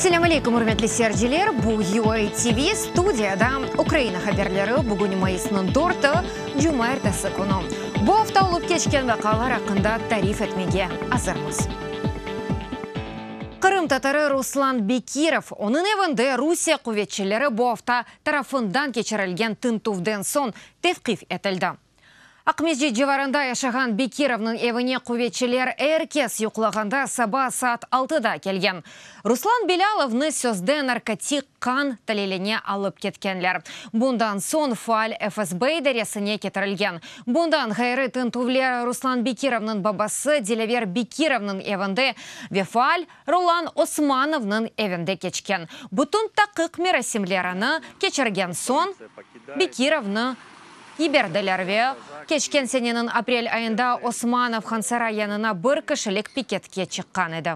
Selâm aleyküm, ürmetli seyirciler! Bu UA TV, studiyada Ukraina haberleri, bugün mayısnıñ dörtü, cumaertesi künü. Bu afta olıp keçken vaqialar aqqında tarif etmege azırmız. Qırımtatarı Ruslan Bekirov, onıñ evinde Rusiye quvetçileri bu afta tarafından keçirilgen tintüvden soñ tevqif etildi. Aqmescit civarında yaşağan Bekirovnıñ evine quvetçiler er kes yuqlağanda saba saat altıda kelgen. Ruslan Bilâlovnı sözde narkotik qan taliline alıp ketkenler. Bundan soñ faal FSB idaresine ketirilgen. Bundan ğayrı tintüvler Ruslan Bekirovnıñ babası Dilâver Bekirovnıñ evinde ve faal Rolan Osmanovnıñ evinde keçken. Bütün taqiq merasimlerini keçirgen soñ Bekirovnı yiberdiler ve keçken seneniñ aprel ayında Osmanov Hansaray yanına bir kişilik piketke çıqqan edi.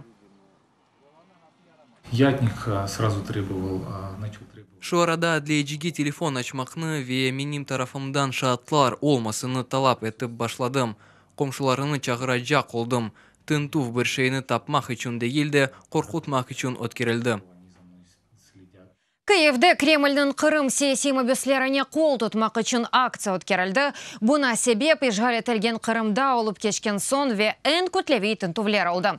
Şu arada adliyecige telefon açmaqnı ve menim tarafımdan şaatlar olmasını talap etip başladım. Qomşularını çağıracaq oldım. Tintüv bir şeyni tapmaq içün degil de, qorqutmaq içün ötkerildi. Kıyivde Kremlniñ Qırım siyasiy mabüslerine qol tutmaq içün aktsiya ötkerildi. Buna sebep, işğal etilgen Qırımda olıp keçken soñ ve eñ kütleviy tintüvler oldı.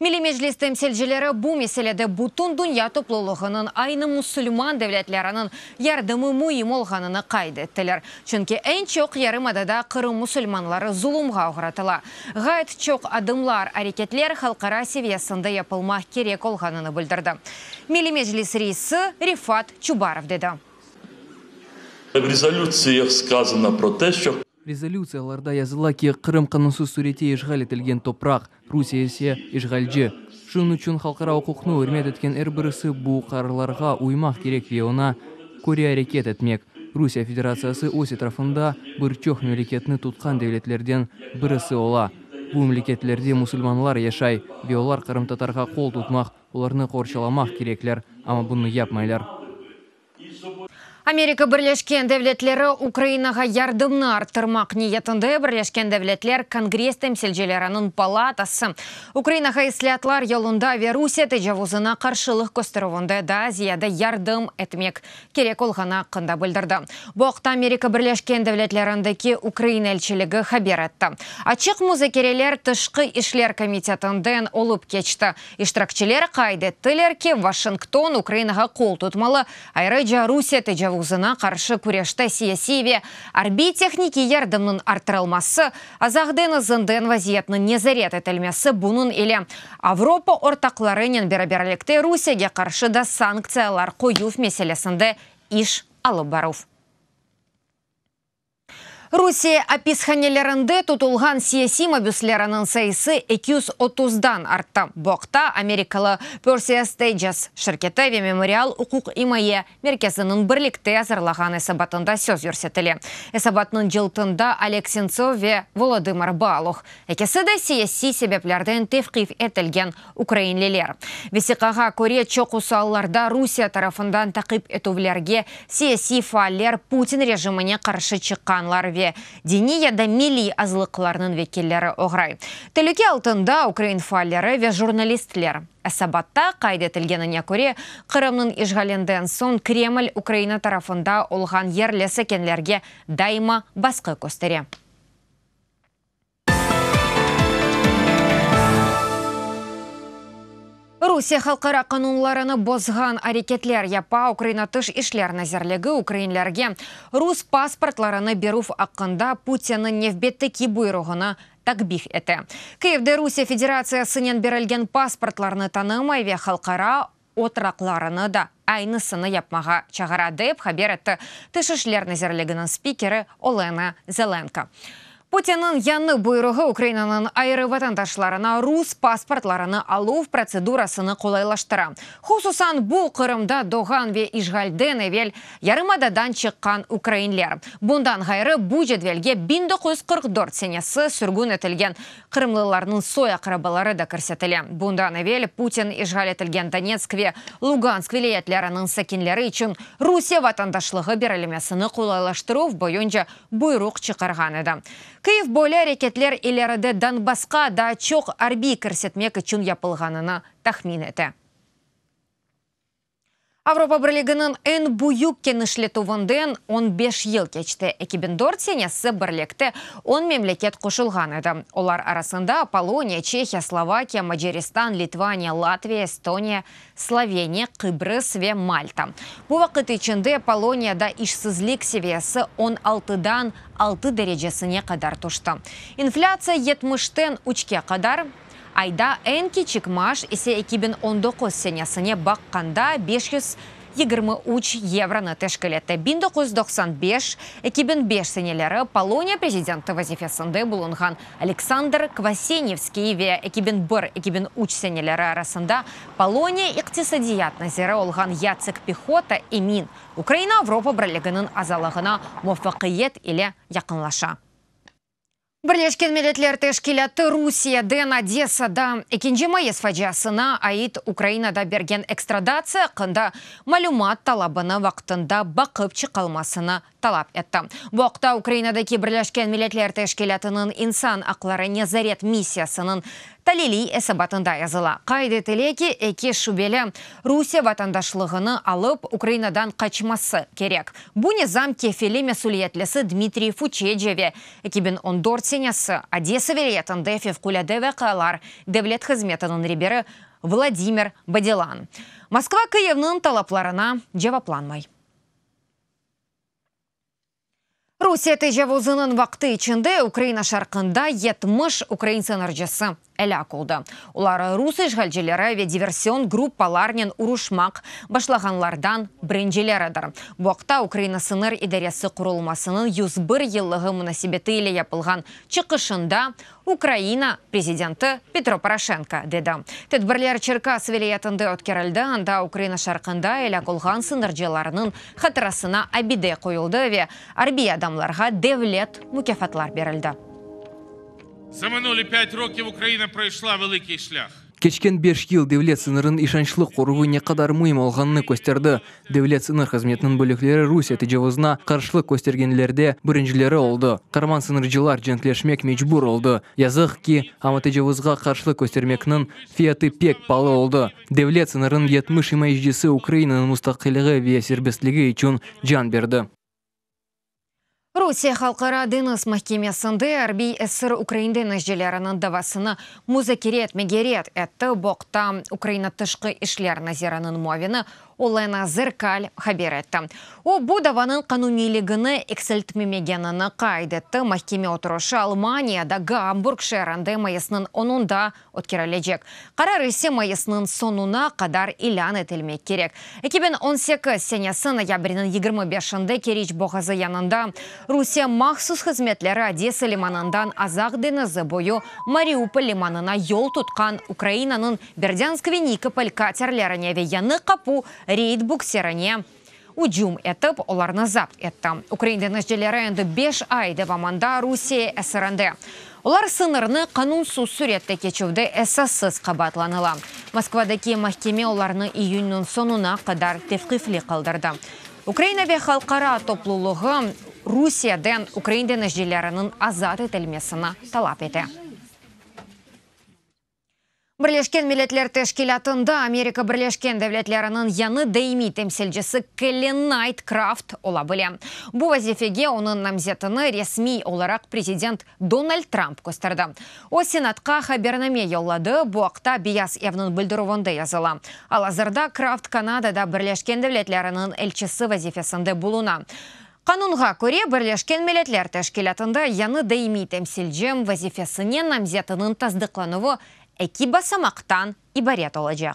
Milliy Meclis temsilcileri bu meselede bütün dünya toplulığınıñ, aynı musulman devletleriniñ yardımı müim olğanını qayd ettiler. Çünki eñ çoq yarımadada Qırım musulmanları zulumğa oğratıla. Ğayet çoq adımlar, areketler halqara seviyesinde yapılmaq kerek olğanını bildirdi. Milliy Meclis reisi Refat Çubarov dedi. V rezolütsiyah skazano pro te, şço. Rezolütsiyalarda yazıla ki, Qırım qanunsız surette işğal etilgen topraq, Rusiye ise, işğalci. Şunıñ içün halqara uquqnı ürmet etken er birisi bu qararlarğa uymaq kerek ve oña köre areket etmek. Rusiye Federatsiyası öz etrafında bir çoq memleketni tutqan devletlerden birisi ola. Bu memleketlerde musulmanlar yaşay ve olar qırımtatarğa qol tutmaq, olarnı qorçalamaq kerekler, amma bunı yapmaylar. Amerika Birleşken Devletleri Ukrainağa yardımnı arttırmaq niyetinde Birleşken Devletler Kongress temsilcileriniñ palatası Ukrainağa islâatlar yolunda ve Rusiye tecavuzına qarşılıq kösterüvinde daa ziyade yardım etmek kerek olğanı aqqında bildirdi. Bu aqta Amerika Birleşken Devletlerindeki Ukraina elçiligi haber etti. Açıq muzakereler Tışqı işler komitetinden olıp keçti. İştirakçiler qayd ettiler ki, Washington Ukrainağa qol tutmalı, ayrıca Rusiye tecavuzına qarşı küreşte siyasiy ve arbiy-tehnikiy yardımnıñ arttırılması, Azaq deñizinden vaziyetniñ nezaret etilmesi, bunıñ ile Avropa ortaqlarınen beraberlikte Rusiyege qarşı da sanktsiyalar qoyuv meselesinde iş alıp baruv. Rusiye apishanelerinde tutulğan siyasiy mabüsleriniñ sayısı 230-dan arttı. Bu aqta amerikalı Perseus Stages şirketi ve Memorial uquqimaye merkeziniñ birlikte azırlağan esabatında söz yürsetile. Esabatnıñ cıltında Oleg Sentsov ve Volodımır Baluh, ekisi de siyasiy sebeplerden tevqif etilgen ukrainliler. Vesiqağa köre, çoqusı allarda Rusiye tarafından taqip etüvlerge siyasiy faaller Putin rejimine qarşı çıqqanlar ve diniy ya da milliy azlıqlarnıñ vekilleri oğray. Telüke altında ukrain faalleri ve jurnalistler. Esabatta qayd etilgenine köre, Qırımnıñ işğalinden soñ Kreml Ukraina tarafında olğan yerli sakinlerge daima basqı köstere. Rusiye halqara qanunlarını bozğan areketler yapa, Ukraina Tış işler nazirligi ukrainlerge rus pasportlarını berüv aqqında Putinniñ nevbetteki buyruğını takbih ete. Kıyivde Rusiye Federatsiyasınen berilgen pasportlarnı tanımay ve halqara otraqlarını da aynısını yapmağa çağıra, dep haber etti Tış işler nazirliginiñ spikeri Olena Zelenko. Putinniñ yañı buyruğı Ukrainanıñ ayrı vatandaşlarına rus pasportlarını aluv protsedurasını qolaylaştıra. Hususan, bu, Qırımda doğğan ve işğalden evel yarımadadan çıqqan ukrainler. Bundan ğayrı, bu cedvelge 1944 senesi sürgün etilgen Qırımlılarnıñ soy-aqrabaları da kirsetile. Bundan evel Putin işğal etilgen Donetsk ve Lugansk vilâyetleriniñ sakinleri içün Rusiye vatandaşlığı berilmesini qolaylaştıruv boyunca buyruq çıqarğan edi. Kyiv böyle areketler ileride Donbassqa daa çoq arbiy kirsetmek içün yapılğanını tahmin ete. Avropa Birliginiñ eñ büyük kenişletüvinden on beş yıl keçti. 2004 senesi birlikte on memleket qoşulğan edi. Olar arasında Poloniya, Çehiya, Slovakiya, Macaristan, Litvaniya, Latviya, Estoniya, Sloveniya, Qıbrız ve Malta. Bu vaqıt içinde Poloniyada işsizlik seviyesi on altıdan altı derecesine qadar tüşti. İnflâtsiya yetmişten üçke qadar, ayda eñ kiçik maaş ise 2019 senesine baqqanda 523 yevronı teşkil etti. 1995, 2005 seneleri Poloniya prezidenti vazifesinde bulunğan Aleksandr Kvasenevskiy ve 2001, 2003 seneleri arasında Poloniya iqtisadiyat naziri olğan Yatsek Pihota emin, Ukraina Avropa Birliginiñ azalığına muvafaqiyet ile yaqınlaşa. Birleşken Milletler Teşkilâtı Rusiyeden Odessada ekinci mayıs faciasına ait Ukrainada bergen ekstradatsiya aqqında malümat talabını vaqtında baqıp çıqılmasını talap etti. Bu aqta Ukrainadaki Birleşken Milletler Teşkilâtınıñ insan aqları nezaret missiyasınıñ taliliy esabatında yazıla. Qayd etile ki, eki şübeli Rusiye vatandaşlığını alıp, Ukrainadan qaçması kerek. Bu nizam kefili mesüliyetlisi Dmitriy Fuçece ve 2014 senesi Odessa vilâyetinde fevqulâde vaqialar devlet hızmetiniñ reberi Vladimir Badilan. Moskva Kyivniñ talaplarına cevaplanmay. Rusiye tecavuzınıñ vaqtı içinde Ukraina şarqında 70 ukrain sıñırcısı elâk oldı. Olar rus işğalcileri ve diversion gruppalarnen uruşmaq başlağanlardan birincileridir. Bu aqta Ukraina sıñır idaresi qurulmasınıñ 101 yıllığı munasebeti ile yapılğan çıqışında Ukraina prezidenti Petro Poroşenko dedi. Tedbirler Çerkas vilâyetinde ötkerildi, anda Ukraina şarqında elâk olğan sıñırcılarnıñ hatırasına abide qoyuldı ve arbiy adamlarğa devlet mukâfatlar berildi. За минулі пять років Україна пройшла великий шлях. Keçken beş yıl devlet sıñırınıñ işançlı qoruvı ne qadar müim olğanını kösterdi. Devlet sıñır hızmetiniñ bölükleri Rusiye tecavuzına qarşılıq köstergenlerde birincileri oldı. Qaraman sıñırcılar cenkleşmek mecbur oldı. Yazıq ki, amma tecavuzğa qarşılıq köstermekniñ fiyatı pek paalı oldı. Devlet sıñırınıñ 70 imayecisi Ukrainanıñ mustaqilligi ve serbestligi içün can berdi. Rusiye Halqara deñiz mahkemesinde arbiy esir ukrain deñizcileriniñ davasını muzakere etmege red etti. Bu aqta Ukraina Tışqı işler naziriniñ muavini Olena Zerkal haber etti. O, bu davanıñ qanuniyligini eksiltmemegenini qayd etti. Mahkeme oturışı Almaniyada Gamburg şeerinde mayısnıñ onunda ötkerilecek. Qarar ise mayısnıñ soñuna qadar ilân etilmek kerek. 2018 senesi noyabrniñ 25-inde Keriç boğazı yanında Rusiye mahsus hızmetleri Odesa limanından Azaq deñizi boyu Mariupol limanına yol tutqan Ukrainanıñ Berdânsk ve Nikopol katerlerine ve Yañı Qapu reyd bukserine ücüm etip, olarnı zapt etti. Ukrain deñizcileri endi beş ay devamında Rusiye esirinde. Olar sıñırnı qanunsız sürette keçüvde esassız qabaatlanıla. Moskvadaki mahkeme olarnı iyünniñ soñuna qadar tevqifli qaldırdı. Ukraina ve halqara toplulığı Rusiyeden ukrain deñizcileriniñ azat etilmesini talap ete. Birleşken Milletler Teşkilâtında Amerika Birleşken Devletleriniñ yañı daimiy temsilcisi Kelli Nayt Kraft ola bile. Bu vazifege onıñ namzetini resmiy olaraq prezident Donald Trump kösterdi. O, Senatqa habername yolladı, bu aqta Beyaz evniñ bildirüvinde yazıla. Al-azırda Kraft Kanadada Birleşken Devletleriniñ elçisi vazifesinde buluna. Qanunğa köre, Birleşken Milletler Teşkilâtında yañı daimiy temsilci vazifesine namzetiniñ tasdıqlanuvı eki basamaqtan ibaret olacaq.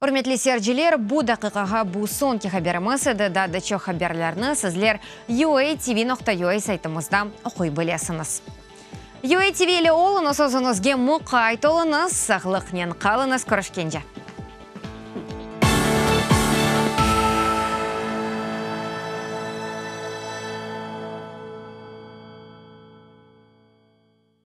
Ürmetli seyirciler, bu daqiqağa bu soñki haberimiz edi. Daa da çoq haberlerni sizler UATV.UA saytımızda oquy bilesiñiz. UATV ile oluñız, özüñizge muqayt oluñız, sağlıqnen qalıñız, körüşkence!